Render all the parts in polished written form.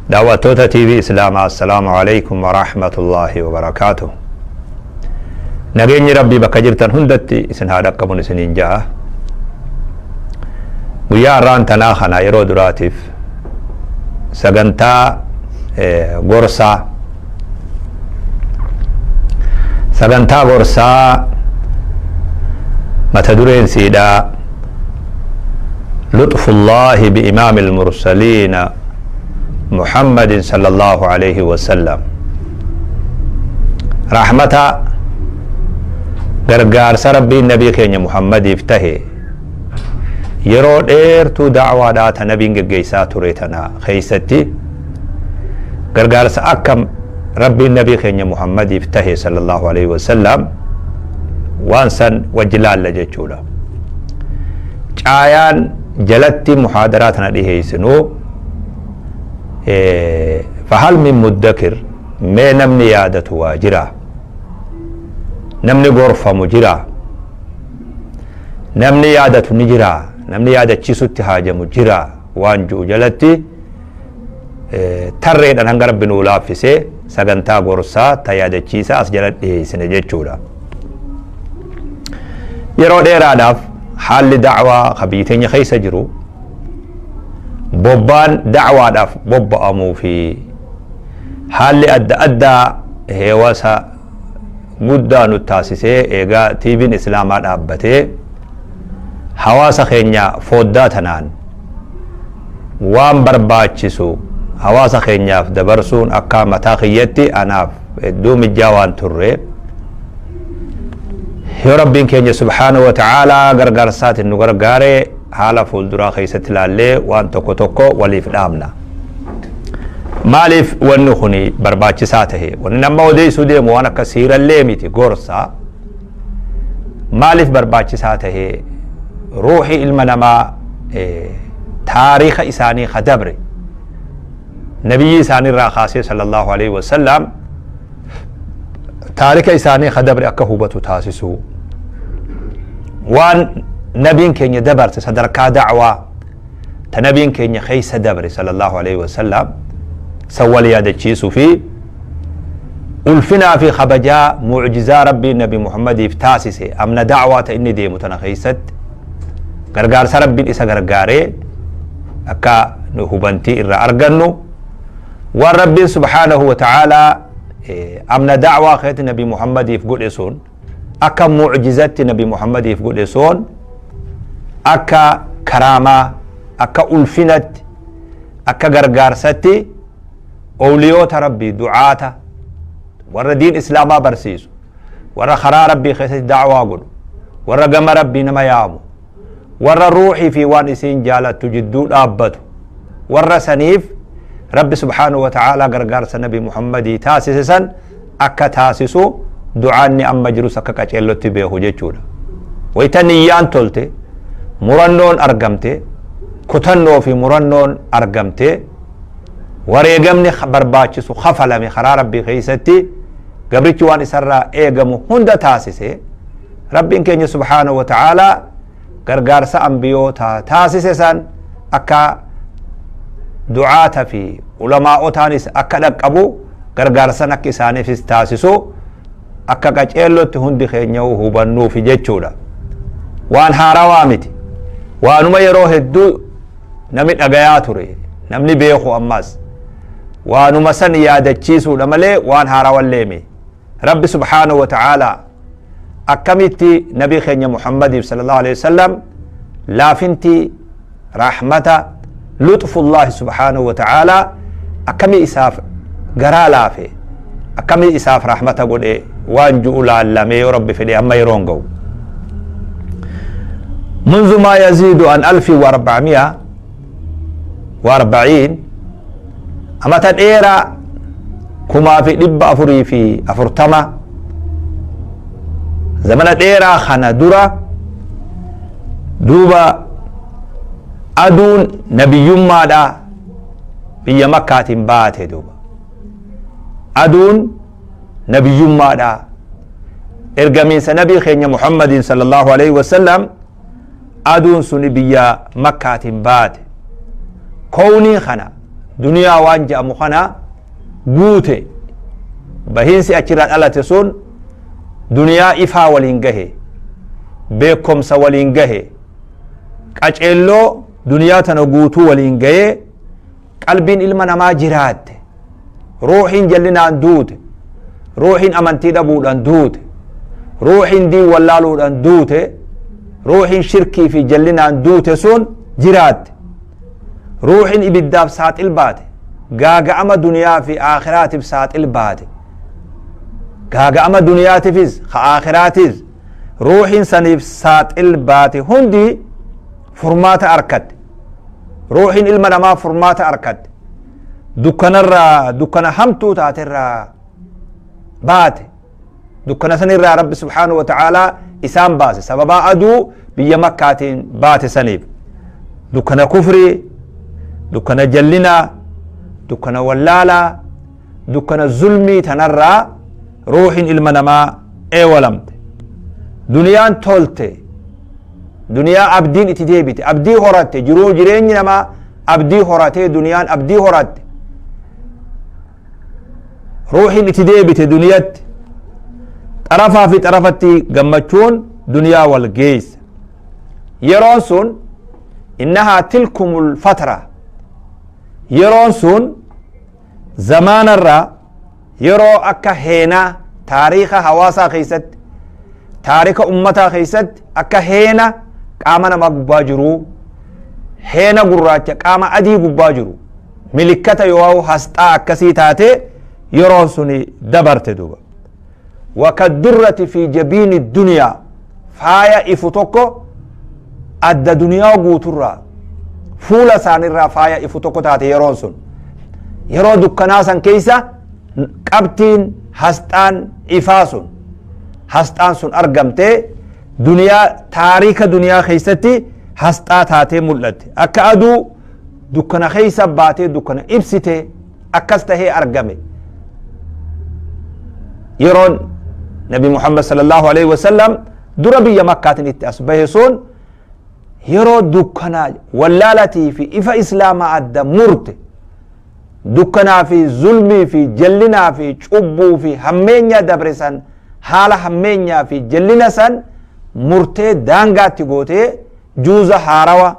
Daawwattoota TV Islaamaa, assalaamu alaikum wa rahmatullaahi wa barakaatuh. Nageenyi Rabbii bakka jirtan hundatti isin haa dhaqqabun isiniin ja'a. Guyyaa har'aan tanaa kana yeroo duraatiif sagantaa gorsaa, sagantaa gorsaa mata dureen siidhaa "Luxfullaahi bi'imaami ilmursaliina Muhammadin sallallahu alaihi wasallam", rahmata gargaarsa Rabbiin nabii keenya Muhammadiif tahe yeroo dheertuu dacwaadhaa ta nabiin geggeessaa ture tana keeysatti gargaarsa akkam Rabbiin nabii keenya Muhammadiif tahe sallallahu alaihi wasallam, waan san wajji laalla jechuudha. Caayaan jalatti muhaadaraa tana dhiheessinu "Fahal min muddakir", mee namni yaadatu waa jira, namni gorfamu jira, namni yaadatu ni jira, namni yaadachiisutti haajamu jira waan ji'u jalatti tarreedhaan hanga Rabbi nuu laaffisee sagantaa gorsaa ta yaadachiisaa as jala dhiheessine jechuudha. Yeroo dheeraadhaaf haalli dacwaa ka biyyi teenya keessa jiru, bobbaan dacwaadhaaf bobba'amuu fi haalli adda addaa heewasa guddaa nu taasisee, eegaa TVn Islaamaa dhaabbatee hawaasa keenya fooddaa tanaan waan barbaachisu hawaasa keenyaaf dabarsuun akka mataa kiyyatti anaaf hedduu mijjaa waan turre, yoo Rabbiin keenya subhaanahu wa ta'aalaa gargaarsaatiin nu gargaare, haala fuulduraa keessatti ilaallee waan tokko tokko waliif dhaamna. Maaliif wanni kun barbaachisaa tahe? Wanni nama odeessuu deemu waan akka siirallee miti, gorsa. Maaliif barbaachisaa tahe? Ruuxii ilma namaa taariika isaanii ka dabre, nabiyyi isaaniirraa kaasee sallallahu alaihi wasallam, taarika isaanii ka dabre akka hubatu taasisuu, waan nabiin keenya dabarse, sadarkaa dacwaa ta nabiin keenya keessa dabre sallallahu alaihi wasallam san wal yaadachiisuu fi ulfinaa fi kabajaa mucjizaa Rabbiin nabi Muhammadiif taasise, amna dacwaa ta inni deemu tana keessatti gargaarsa Rabbiin isa gargaaree akka nu hubantii irraa argannu, waan Rabbiin subhaanahu wa ta'aalaa amna dacwaa keessatti nabi Muhammadiif godhe sun, akka mucjizatti nabi Muhammadiif godhe sun, akka karaamaa, akka ulfinatti, akka gargaarsatti owliyoota Rabbii, ducaata, warra diin Islaamaa barsiisu, warra karaa Rabbii keessatti dacwaa godhu, warra gama Rabbii nama yaamu, warra ruuxii fi waan isiin jaalattu jidduu dhaabbatu, warra saniif Rabbi subhaanahu wa ta'aalaa gargaarsa nabi Muhammadii taasise san akka taasisu, ducaanni amma jirus akka qaceellotti beeku jechuudha. Wayita niyyaan tolte, murannoon argamte, kutannoo fi murannoon argamte, wareegamni barbaachisu kafalame, karaa Rabbii keessatti gabrichi waan isarraa eegamu hunda taasise, Rabbiin keenya subhaanahu wa ta'aalaa gargaarsa ambiyoota taasise san akka ducaata fi ulamaa'otaanis akka dhaqqabu, gargaarsan akka isaaniifis taasisu akka qaceellotti hundi keenya hubannuufi jechuudha. Waan haarawaa miti. Waanuma yeroo hedduu namni dhagayaa ture, namni beeku, ammas waanuma san yaadachiisuudha malee waan haarawallee miti. Rabbi subhaanahu wa ta'aalaa akkamitti nabii keenya Muhammadiif sallallahu alaihi wasallam laafinti rahmata, luxfullaahi subhaanahu wa ta'aalaa, akkamii isaaf garaa laafe, akkamii isaaf rahmata godhe waan ju'u laallamee, yoo Rabbi fedhe amma yeroon ga'u. منذ ما يزيد عن 1440، amata dheeraa 1440, zamana dheeraa kana dura duuba aduun nabiyyummaadha biyya Makkaatiin baate. Duuba aduun nabiyyummaadha, ergamiinsa nabii keenya Muhammadin sallallahu alaihi wasallam, aduun suni biyya Makkaatiin baate. Kownii kana Duniyaa waan je'amu kana guute. Bahiinsi achirraa dhalate sun duniyaa ifaa waliin gahe, beekomsa waliin gahe, qaceelloo duniyaa tana guutuu waliin gahee, qalbiin ilma namaa jiraatte, ruuxiin jallinaan duute, ruuxiin amantii dhabuudhaan duute, ruuxiin diin wallaaluudhaan duute, ruuxiin shirkii fi jallinaan duute sun jiraatte, ruuxiin ibiddaaf saaxil baate, gaaga'ama duniyaa fi aakhiraatiif saaxil baate, gaaga'ama duniyaatiifis ka aakhiraatis ruuxiin saniif saaxil baate hundi furmaata arkatte. Ruuxiin ilma namaa furmaata arkatte, dukkanarraa, dukkana hamtuu taaterraa baate. Dukkana sanirraa Rabbi subhaanahu wa ta'aalaa isaan baase. Sababaa aduu biyya Makkaatiin baate saniif dukkana kufrii, dukkana jallinaa, dukkana wallaalaa, dukkana zulmii tanarraa ruuxiin ilma namaa eewalamte. Duniyaan tolte, duniyaa abdiin itti deebite, abdii horatte. Jiruu jireenyi namaa abdii horatee, duniyaan abdii horatte, ruuxiin itti deebite duniyatti. Xarafaa fi xarafatti gammachuun duniyaa wal geessa. Yeroon sun innahaa tilkumul fatra, yeroon sun zamaanarraa yeroo akka heenaa taariika hawaasaa keessatti, taarika ummataa keessatti akka heena qaama namaa gubbaa jiru, heena gurraacha qaama adii gubbaa jiru, milikkata yoo hasxaa akkasii taate yeroon suni dabarte duuba. Wakaddurrati fi jabiini duniyaa, faaya ifu tokko adda duniyaa guuturraa, fuula isaanirraa faaya ifu tokko taate yeroon sun. Yeroo dukkanaa san keessa qabxiin hasxaan ifaa sun, hasxaan sun argamtee duniyaa, taarika duniyaa keessatti hasxaa taatee mul'atte. Akka aduu dukkana keessa baatee dukkana ibsite akkas tahee argame yeroon Nabi Muhammad sallallahu alaihi wasallam dura biyya Makkaatiin itti as bahe sun. Yeroo dukkana wallaalatii fi ifa Islaamaa adda murte, dukkanaa fi zulmii fi jallinaa fi cubbuu fi hammeenya dabre san, haala hammeenyaa fi jallina san murtee daangaatti gootee, juuza haarawa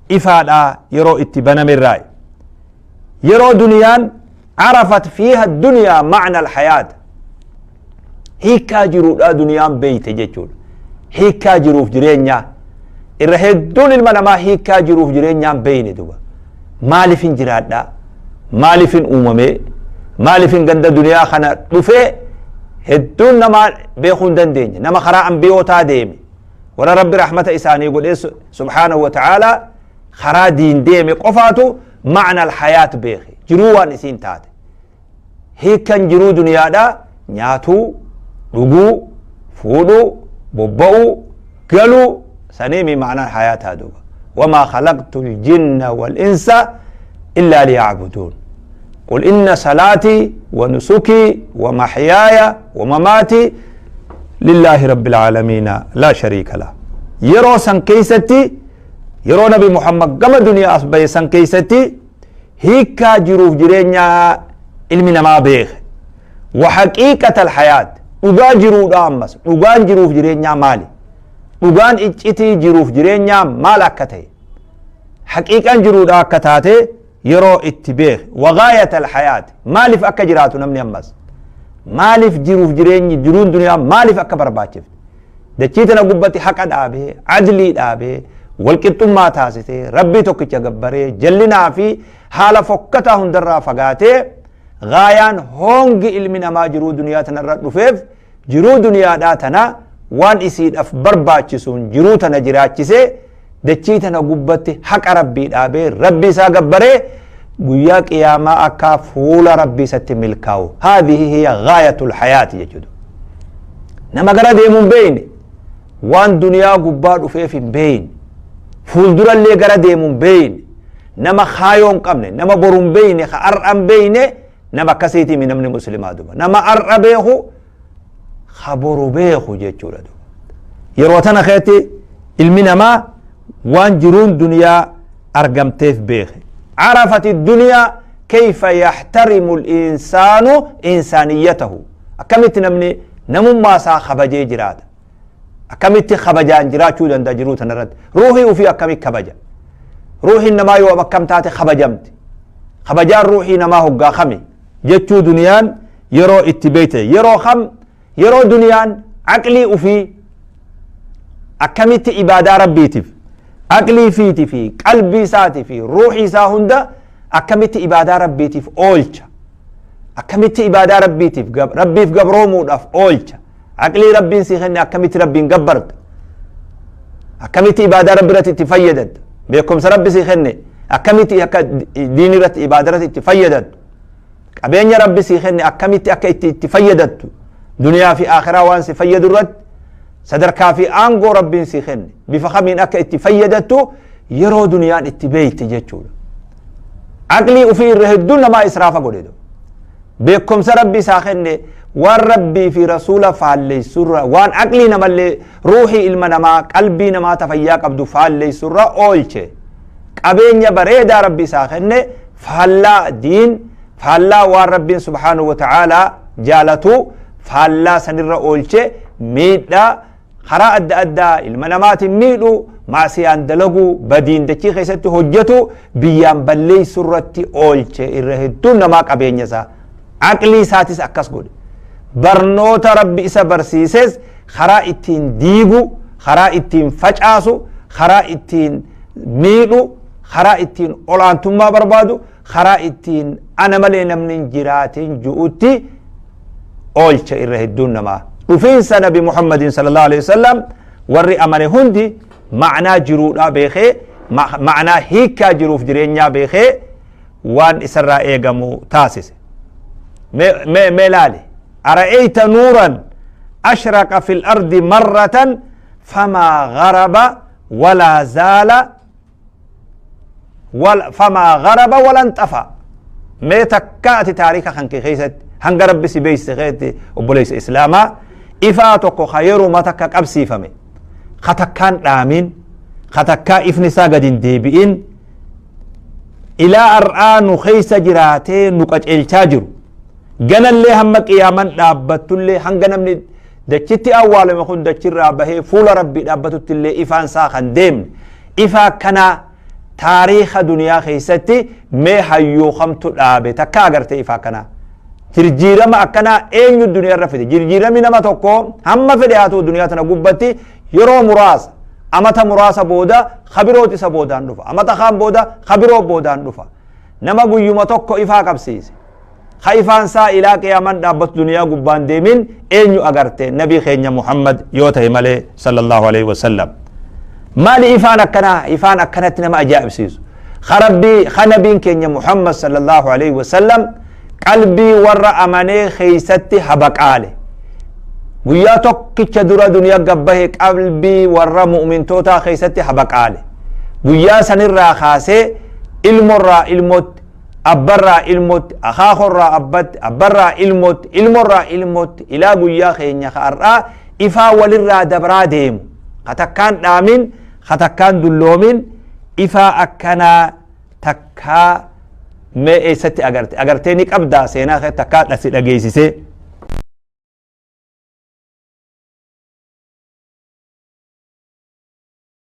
ifaadhaa yeroo itti banamerraa, yeroo duniyaan carafat fiiha duniyaa macna alhayaat, hiikkaa jiruudha duniyaan beeyte jechuudha. Hiikkaa jiruuf jireenyaa irra hedduun ilma namaa hiikkaa jiruuf jireenyaan beeyne duba. Maaliifin jiraadhaa? Maaliifin uumamee? Maaliifin ganda duniyaa kana dhufee? Hedduun namaa beekuu hin dandeenye. Nama karaa ambiyootaa deeme, warra Rabbi rahmata isaanii godhee subhaanahu wa ta'aalaa karaa diin deeme qofaatu macna alhayaat beeke, jiruu waan isiin taate. Hiikkan jiruu duniyaadhaa nyaatuu, dhuguu, fuudhuu, bobba'uu, galuu saniimi macnaan hayaataa duuba? Wamaa khalaqtu ljinna walinsa illaa liyacbuduun. Qul inna salaatii wa nusukii wa maxyaaya wa mamaatii lillaahi rabbi alcaalamiina laa shariika lah. Yeroo san keeysatti, yeroo Nabi Muhammad gama duniyaa as bahe san keeysatti, hiikkaa jiruuf jireenyaa ilmi namaa beeke. Wa haqiiqata alhayaat, dhugaa jiruudha. Ammas dhugaan jiruuf jireenyaa maali? Dhugaan iccitii jiruuf jireenyaa maal akka ta'e, haqiiqaan jiruudha akka taate yeroo itti beeke. Wagaayat alhayaat, maaliif akka jiraatu namni, ammas maaliif jiruuf jireenyi, jiruun duniyaa maaliif akka barbaachifte, dachii tana gubbatti haqa dhaabee, adlii dhaabee, walqixxummaa taasisee, Rabbii tokkicha gabbaree, jallinaa fi haala fokkataa hundarraa fagaatee, gaayaan hongi ilmi namaa jiruu duniyaa tanarra dhufeef, jiruu duniyaadhaa tana waan isiidhaaf barbaachisuun jiruu tana jiraachisee, dachii tana gubbatti haqa Rabbii dhaabee, Rabbii isaa gabbaree, guyyaa qiyaamaa akka fuula Rabbii isatti milkaa'u. Haadhihi hiya gaayatul hayaati jechuudha. Nama gara deemuu hin beeyne, waan duniyaa gubbaa dhufeef hin beeyne, fuuldurallee gara deemu hin beeyne, nama kaayoo hin qabne, nama boru hin beeyne, ka ar'a hin beeyne, nama akkasiitiimi namni muslimaa duba. Nama ar'a beeku, ka boru beeku jechuudha duba. Yeroo tana keetti ilmi namaa waan jiruun duniyaa argamteef beeke. Carafati duniyaa Kayfa yahtarimu al-insaanu insaaniyatahu, akkamitti namni namummaa isaa kabajee jiraata, akkamitti kabajaan jiraachuu danda'a jiruu tanarratti, ruuhii ufii akkamitti kabaja, ruuhiin namaa yoo akkam taate kabajamti, kabajaan ruuhii namaa hoggaa kami jechuu duniyaan yeroo itti beekte yeroo kam, yeroo duniyaan aqlii ufii akkamitti ibaadaa rabbiitiif, aqlii fiiti fi qalbii isaati fi ruuhii isaa hunda akkamitti ibaadaa rabbiitiif oolcha, akkamitti ibaadaa rabbiitiif, rabbiif gabroomuudhaaf oolcha, aqlii rabbiin sii kenne akkamitti rabbiin gabbarta, akkamitti ibaadaa rabbi irratti itti fayyadatta, beekumsa rabbi sii kenne akkamitti akka diinii irratti, ibaadaa irratti itti fayyadattu, qabeenya rabbi sii kenne akkamitti akka itti fayyadattu, duniyaa fi akhiraa waan si fayyadu irratti, sadarkaa fi aangoo rabbiin sii kenne bifa kamiin akka itti fayyadattu yeroo duniyaan itti beeyte jechuudha. Aqlii ufii irra hedduun namaa israafa godhe, beekumsa rabbi isaa kenne waan rabbii fi rasuula faalleessurra, waan aqlii namallee, ruuhii ilma namaa, qalbii namaa tafayyaa qabdu faalleessurra oolche. Qabeenya bareedaa rabbi isaa kenne faallaa diin, faallaa waan rabbiin subhaanahu wa ta'aalaa jaalatu, faallaa sanirra oolche. Miidhaa karaa adda addaa ilma namaatiin miidhu, maasiyaan dalaguu, badiin dachii keessatti hojjetu, biyyaan balleessu irratti oolche irra hedduun namaa qabeenya isaa. Aqlii isaatis akkas godhe. Barnoota rabbi isa barsiises karaa ittiin diigu, karaa ittiin facaasu, karaa ittiin miidhu, karaa ittiin olaantummaa barbaadu, karaa ittiin ana malee namni hin jiraatin ju'utti oolche irra hedduun namaa. Dhufiinsa nabi Muhammadin sallallahu alaihi wasallam warri amane hundi ma'naa jiruudhaa beekee, ma'naa hiikkaa jiruuf jireenyaa beekee waan isarraa eegamu taasise. Mee laali, ara'ayta nuuran ashraqa fil ardi marratan famaa gharaba walaa zaala, famaa gharaba wala inxafa. Mee takka ati taarika kan kee keessatti, hanga rabbi si beeksise keessatti, obboleessa islaamaa, ifaa tokko ka yeruma takka qabsiifame, ka takkaan dhaamin, ka takkaa ifni isaa gad hin deebi'in, ilaa har'aa nu keessa jiraatee nu qaceelchaa jiru, ganallee hamma qiyaaman dhaabbattullee, hanga namni dachitti awwaalame kun dachirraa bahee fuula rabbii dhaabbatutti illee ifaan isaa kan deemne, ifa akkanaa taariika duniyaa keessatti mee hayyuu kamtu dhaabe takka agarte? Ifa akkanaa, jirjiirama akkanaa eenyu duniyaa irra fide? Jirjiirami nama tokko hamma fedhe haa ta'u duniyaa tana gubbatti yeroo muraasa, amata muraasa booda kabiroot isa boodaan dhufa, amata kaan booda kabiroo boodaan dhufa. Nama guyyuma tokko ifaa qabsiise, ka ifaan isaa ilaa qiyaaman dhaabbatu duniyaa gubbaan deemin eenyu agarte? Nabii keenya Muhammad yoo ta'e malee, sallallahu alaihi wasallam. Maali ifaan akkanaa, ifaan akkanatti nama ajaa'ibsiisu ka rabbii, ka nabiin keenya Muhammad sallallahu alaihi wasallam qalbii warra amanee keeysatti habaqaale, guyyaa tokkicha dura duniyaa gabbahe qalbii warra mu'mintootaa keessatti habaqaale, guyyaa sanirraa kaasee ilmorraa ilmotti, abbarraa ilmotti, akaakorraa abbatti, abbarraa ilmotti, ilmorraa ilmotti, ilaa guyyaa keenya ka har'aa ifaa walirraa dabraa deemu, ka takkaan dhaamin, ka takkaan dulloomin, ifaa akkanaa takkaa mee eessatti agarte? Agartee ni qabdaa seenaa kee takkaa dhasi dhageessisee?